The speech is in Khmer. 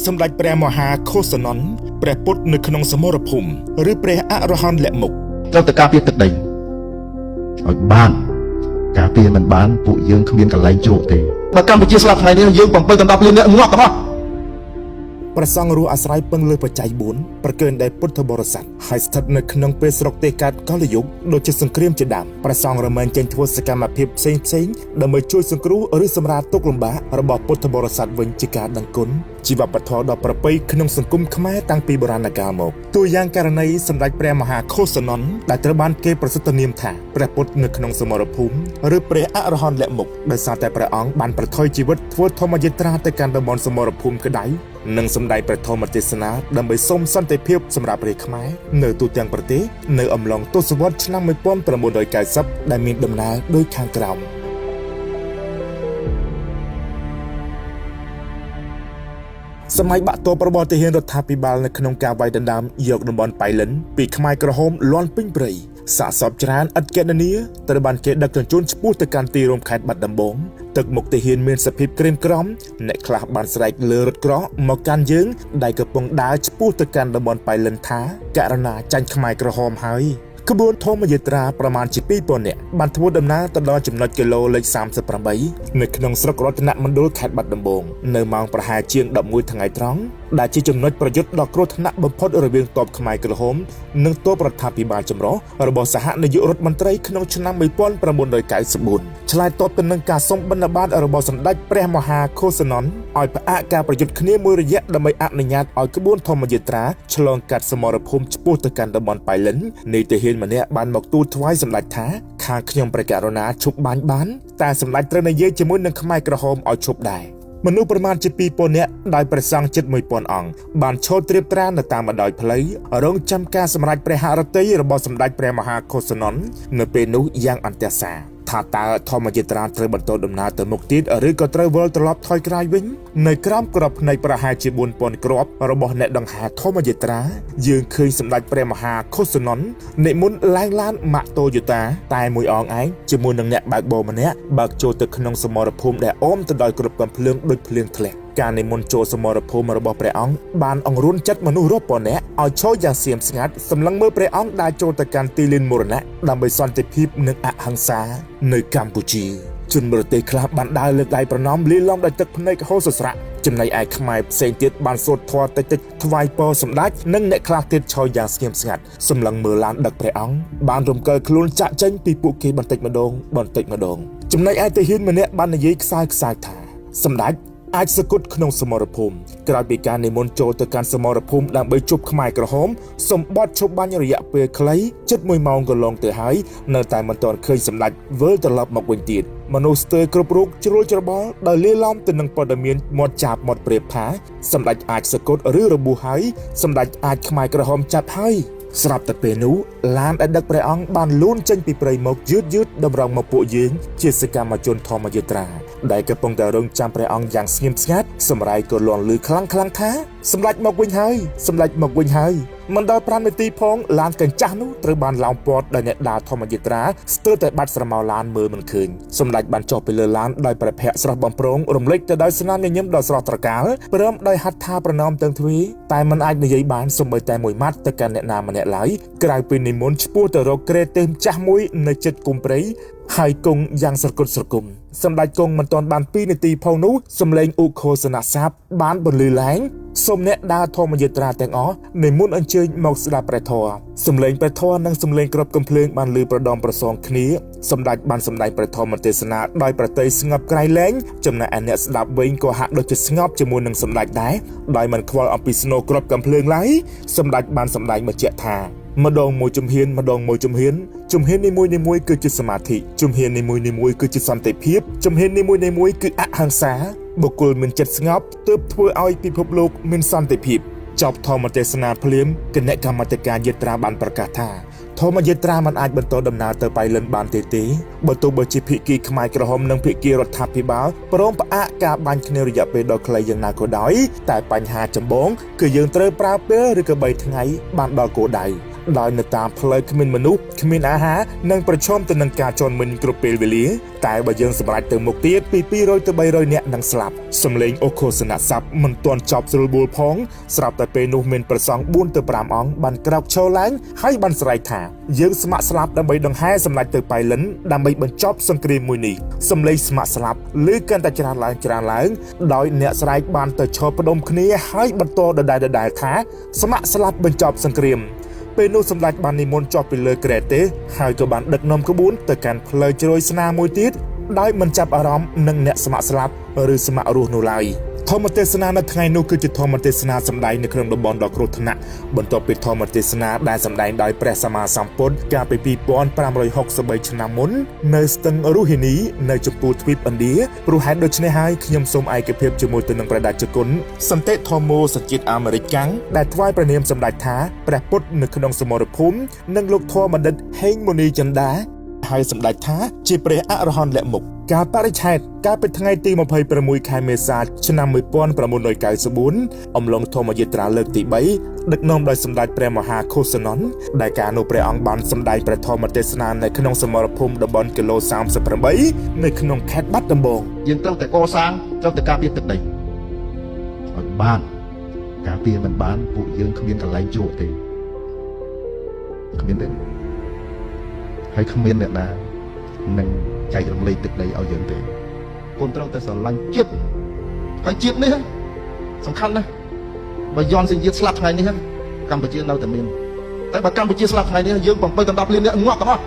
សម្ដេចព្រះមហាឃោសនន្ទព្រះពុទ្ធនៅក្នុងសមរភូមិឬព្រះអរហន្តលមុខ ត្រូវតែការពារទឹកដីឲ្យបានការពារមិនបានពួកយើងគ្មានកន្លែងជ្រកទេបើកម្ពុជាស្លាប់ថ្ងៃនេះយើង7ដល់10លានអ្នកងាប់ទាំងអស់ ព្រះសង្ឃរស់អាស្រ័យពឹងលើបច្ច័យ4ប្រកិនដែលពុទ្ធបរិស័ទហើយស្ថិតនៅក្នុងពេលស្រុកទេសកើតកលិយុគដូចជាសង្គ្រាមជាដើមព្រះសង្ឃរមែងចេញធ្វើសកម្មភាពផ្សេងផ្សេងៗដើម្បីជួយសង្គ្រោះឬសម្រាលទុក្ខលំបាករបស់ពុទ្ធបរិស័ទវិញជាការដឹងគុណជីវប្បធម៌ដ៏ប្រពៃក្នុងសង្គមខ្មែរតាំងពីបុរាណកាលមកតួយ៉ាងករណីសម្ដេចព្រះមហាឃោសនន្ទដែលត្រូវបានគេប្រសិទ្ធនាមថាព្រះពុទ្ធនៅក្នុងសមរភូមិឬព្រះអរហន្តលមុខដោយសារតែព្រះអង្គបានប្រថុយជីវិតធ្វើធម្មយាត្រាទៅកាន់តំបន់សមរភូមិក្ដៅ និងសម្ដែងព្រះធម៌ទេសនាដើម្បីសូមសន្តិភាពសម្រាប់រាជខ្មែរនៅទូទាំងប្រទេសនៅអំឡុងទសវត្សរ៍ឆ្នាំ1990ដែលមានដំណើរដូចខាងក្រោមសម័យបាក់ទ័ពរបស់ទាហានរដ្ឋាភិបាលនៅក្នុងការវាយដណ្ដើមយកតំបន់ប៉ៃលិនពីខ្មែរក្រហមលាន់ពេញព្រៃសាកសពច្រើនឥតគណនាត្រូវបានគេដឹកជញ្ជូនឆ្ពោះទៅកាន់ទីរួមខេត្តបាត់ដំបងទឹកមុខទាហានមានសភាពក្រៀមក្រំអ្នកខ្លះបានស្រែកលើរថក្រោះមកកាន់យើងដែលកំពុងដើរឆ្ពោះទៅកាន់តំបន់ប៉ៃលិនថាករណាចាញ់ខ្មែរក្រហមហើយក្បួនធម្មយាត្រាប្រមាណជា2000នាក់បានធ្វើដំណើរទៅដល់ចំណុចគីឡូលេខ38នៅក្នុងស្រុករតនមណ្ឌលខេត្តបាត់ដំបងនៅម៉ោងប្រហែលជាង11ថ្ងៃត្រង់ដែលជាចំណុចប្រយុទ្ធដ៏គ្រោះថ្នាក់បំផុតរវាងទ័ពខ្មែរក្រហមនិងទ័ពរដ្ឋាភិបាលចម្រុះរបស់សហនាយករដ្ឋមន្ត្រីក្នុងឆ្នាំ1994ឆ្លើយតបទៅនឹងការសុំបណ្ឌបាតរបស់សម្ដេចព្រះមហាឃោសនន្ទឲ្យផ្អាកការប្រយុទ្ធគ្នាមួយរយៈដើម្បីអនុញ្ញាតឲ្យក្បួនធម្មយាត្រាឆ្លងកាត់សមរភូមិឆ្ពោះទៅកាន់តំបន់ប៉ៃលិននៃទាហានម្នាក់បានមកទូលថ្វាយសម្ដេចថាខាងខ្ញុំព្រះករុណាឈប់បាញ់បានតែសម្ដេចត្រូវនិយាយជាមួយនឹងខ្មែរក្រហមឲ្យឈប់ដែរមនុស្សប្រមាណជា2000នាក់ដោយព្រះសង្ឃជិត1000អង្គបានឈរត្រៀបត្រានៅតាមបណ្ដោយផ្លូវរងចាំការសម្រេចព្រះហឫទ័យរបស់សម្ដេចព្រះមហាឃោសនន្ទនៅពេលនោះយ៉ាងអន្ទះសារថាតើធម្មយាត្រាត្រូវបន្តដំណើរទៅមុខទៀតឬក៏ត្រូវវិលត្រឡប់ថយក្រោយវិញនៅក្រោមក្របភ្នែកប្រហែលជា4000គ្រាប់របស់អ្នកដង្ហែធម្មយាត្រាយើងឃើញសម្ដេចព្រះមហាឃោសនន្ទនិមន្តឡើងឡានម៉ាក់តូយូតាតែមួយអង្គឯងជាមួយនឹងអ្នកបើកបរម្នាក់បើកចូលទៅក្នុងសមរភូមិដែលអមទៅដោយគ្រាប់កាំភ្លើងដូចភ្លៀងធ្លាក់ការនិមន្តចូលសមរភូមិរបស់ព្រះអង្គបានអង្រួនចិត្តមនុស្សរាប់ពាន់នាក់ឲ្យឈរយ៉ាងសៀមស្ងាត់សម្លឹងមើលព្រះអង្គដើរចូលទៅកាន់ទីលានមរណៈដើម្បីសន្តិភាពនិងអហិង្សានៅកម្ពុជាជនបរទេសខ្លះបានដើរលើកដៃប្រណម្យលាយឡំដោយទឹកភ្នែកហូរសស្រាក់ចំណែកឯខ្មែរផ្សេងទៀតបានសូត្រធម៌តិចៗថ្វាយពរសម្ដេចនិងអ្នកខ្លះទៀតឈរយ៉ាងស្ងៀមស្ងាត់សម្លឹងមើលឡានដឹកព្រះអង្គបានរំកិលខ្លួនចាក់ចេញពីពួកគេបន្តិចម្ដងបន្តិចម្ដងចំណែកឯទាហានម្នាក់បាននិយាយខ្សើយខ្សើយថាសម្ដេចអាចសគត់ក្នុងសមរភូមិក្រោយពីការនិមន្តចូលទៅកាន់សមរភូមិដើម្បីជប់ខ្មែរក្រហមសម្បត្តិឈប់បាញ់រយៈពេលខ្លីជិត1ម៉ោងកន្លងទៅហើយនៅតែមិនទាន់ឃើញសម្ដេចវិលត្រឡប់មកវិញទៀតមនុស្សស្ទើរគ្រប់រូបជ្រុលច្របល់ដោយលាយឡំទៅនឹងព័ត៌មានមាត់ចាប់មាត់ប្រៀបថាសម្ដេចអាចសគត់ឬរបួសហើយសម្ដេចអាចខ្មែរក្រហមចាប់ហើយស្រាប់តែពេលនោះឡានដែលដឹកព្រះអង្គបានលូនចេញពីព្រៃមកយឺតយឺតតម្រង់មកពួកយើងជាសកម្មជនធម្មយាត្រាដែលកំពុងតែរងចាំព្រះអង្គយ៉ាងស្ងៀមស្ងាត់សម្រាយក៏លាន់លឺខ្លាំងខ្លាំងថាសម្ដេចមកវិញហើយសម្ដេចមកវិញហើយមិនដល់5នាទីផងឡានកញ្ចាស់នោះត្រូវបានឡោមព័ទ្ធដោយអ្នកដើរធម្មយាត្រាស្ទើរតែបាត់ស្រមោលឡានមើលមិនឃើញសម្ដេចបានចុះពីលើឡានដោយព្រះភ័ក្ត្រស្រស់បំព្រងរំលេចទៅដោយស្នាមញញឹមដ៏ស្រស់ត្រកាលព្រមដោយហត្ថាប្រណម្យទាំងទ្វេតែមិនអាចនិយាយបានសូម្បីតែមួយម៉ាត់ទៅកាន់អ្នកណាម្នាក់ឡើយក្រៅពីនិមន្តឆ្ពោះទៅរកគ្រែទេម្ចាស់មួយនៅជិតគុំព្រៃហើយគង់យ៉ាងស្រគត់ស្រគំសម្ដេចគង់មិនទាន់បាន2នាទីផងនោះសម្លេងឧខោសនសាពបានបន្លឺឡើងសូមអ្នកដើរធម្មយាត្រាទាំងអស់និមន្តអញ្ជើញមកស្ដាប់ព្រះធម៌សម្លេងព្រះធម៌និងសម្លេងគ្រាប់កំភ្លើងបានលឺប្រដមប្រសងគ្នាសម្ដេចបានសម្ដែងព្រះធម៌ទេសនាដោយប្រតិយស្ងប់ក្រៃលែងចំណែកឯអ្នកស្ដាប់វិញក៏ហាក់ដូចជាស្ងប់ជាមួយនឹងសម្ដេចដែរដោយមិនខ្វល់អំពីស្នូគ្រាប់កំភ្លើងឡើយសម្ដេចបានសម្ដែងបញ្ជាក់ថាម្ដងមួយជំហានម្ដងមួយជំហានជំហាននីមួយៗគឺជាសមាធិជំហាននីមួយៗគឺជាសន្តិភាពជំហាននីមួយៗគឺអហិង្សាបុគ្គលមានចិត្តស្ងប់ទើបធ្វើឲ្យពិភពលោកមានសន្តិភាពចប់ធម្មទេសនាភ្លាមគណៈកម្មាធិការយាត្រាបានប្រកាសថាធម្មយាត្រាមិនអាចបន្តដំណើរទៅប៉ៃលិនបានទេបើទោះបីជាភាគីខ្មែរក្រហមនិងភាគីរដ្ឋាភិបាលព្រមផ្អាកការបាញ់គ្នារយៈពេលដ៏ខ្លីយ៉ាងណាក៏ដោយតែបញ្ហាចម្បងគឺយើងត្រូវប្រើពេលឬក៏3ថ្ងៃបានដល់គោលដៅ ដោយនៅតាមផ្លូវគ្មានមនុស្សគ្មានអាហារនិងប្រឈមទៅនឹងការជន់មិញគ្រប់ពេលវេលាតែបើយើងសម្រេចទៅមុខទៀតពី200ទៅ300នាក់នឹងស្លាប់សំឡេងអូខោសនៈស័ព្ទមិនទាន់ចប់ស្រួលបួលផងស្រាប់តែពេលនោះមានព្រះសង្ឃ4ទៅ5អង្គបានក្រោកឈរឡើងហើយបានស្រែកថាយើងស្ម័គ្រស្លាប់ដើម្បីដង្ហែសម្ដេចទៅប៉ៃលិនដើម្បីបញ្ចប់សង្គ្រាមមួយនេះសំឡេងស្ម័គ្រស្លាប់ឮកាន់តែច្រើនឡើងច្រើនឡើងដោយអ្នកស្រែកបានទៅឈរផ្ដុំគ្នាហើយបន្តដដែលៗថាស្ម័គ្រស្លាប់បញ្ចប់សង្គ្រាមពេលនោះសម្ដេចបាននិមន្តចុះពីលើគ្រែទេសហើយក៏បានដឹកនាំក្បួនទៅកាន់ផ្លូវជ្រោយស្នាមួយទៀតដោយមិនចាប់អារម្មណ៍នឹងអ្នកស្ម័គ្រស្លាប់ឬស្ម័គ្ររស់នោះឡើយធម្មទេសនានៅថ្ងៃនោះគឺជាធម្មទេសនាសម្ដែងនៅក្នុងតំបន់ដ៏គ្រោះថ្នាក់បន្ទាប់ពីធម្មទេសនាដែលសម្ដែងដោយព្រះសម្មាសម្ពុទ្ធកាលពី2563ឆ្នាំមុននៅស្ទឹងរុហិនីនៅចំពោះទ្វីបឥណ្ឌាព្រោះហេតុដូច្នេះហើយខ្ញុំសូមឯកភាពជាមួយទៅនឹងព្រះតេជគុណសន្តិធម្មោសជាតិអាមេរិកាំងដែលថ្វាយព្រះនាមសម្ដេចថាព្រះពុទ្ធនៅក្នុងសមរភូមិនិងលោកធម៌បណ្ឌិតហេងមុនីចិន្តាហើយសម្ដេចថាជាព្រះអរហន្តលមុខកាលបរិច្ឆេទកាលពីថ្ងៃទី26ខែមេសាឆ្នាំ1994អំឡុងធម្មយាត្រាលើកទី3ដឹកនាំដោយសម្ដេចព្រះមហាខុសននដែលកាលនោះព្រះអង្គបានសម្ដែងព្រះធម្មទេសនានៅក្នុងសមរភូមិតំបន់គីឡូ38នៅក្នុងខេត្តបាត់ដំបង យើងត្រូវតែកសាងត្រូវតែការពារទឹកដីឲ្យបានការពារមិនបានពួកយើងគ្មានកន្លែងជ្រកទេគ្មានទេហើយគ្មានអ្នកណានឹងចែករំលែកទឹកដីឲ្យយើងទេកូនត្រូវតែស្រឡាញ់ជាតិហើយជាតិនេះសំខាន់ណាស់បើយន់សញ្ជាតិស្លាប់ថ្ងៃនេះកម្ពុជានៅតែមានតែបើកម្ពុជាស្លាប់ថ្ងៃនេះយើង7ដណ្ដប់លានអ្នកងាប់ទាំងអស់។